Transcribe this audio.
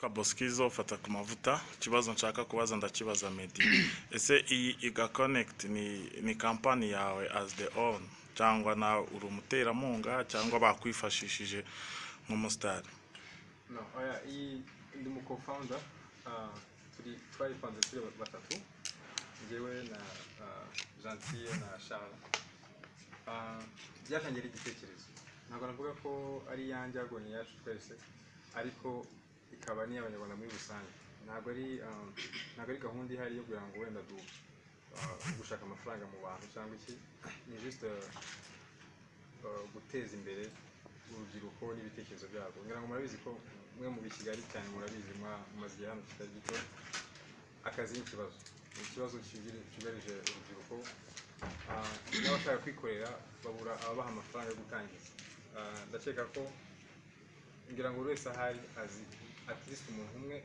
Kaboskizo fata ku mavuta. Ikibazo nshaka kubaza, ndakibaza Meddy: ese iyi Iga Connect ni company yawe as the own, cyangwa nawe uri umuterankunga, cyangwa bakwifashishije nk'umusitari? No, oya, iyi ndi mu co-founder. Turi twayipanze turi batatu, njyewe na Gentille na Charles. Byatangiye ari igitekerezo, ntabwo navuga ko ari iyanjye, ahubwo ni iyacu twese, ariko ikaba n'iy'Abanyarwanda muri rusange. Ntabwo ari gahunda ihari yo kugira ngo wenda du gushaka amafaranga mu bantu cyangwa iki. Ni juste guteza imbere urubyiruko n'ibitekerezo byabo. Ngira ngo murabizi ko mwe mu Kigali cyane, murabizi, mumaze igihe hano kitari gito, akazi ni ikibazo, ni ikibazo cyugarije urubyiruko. N'abashaka kwikorera babura ababaha amafaranga yo gutangiza. Ndakeka ko ngira ngo buri wese ahari azi at least umuntu umwe.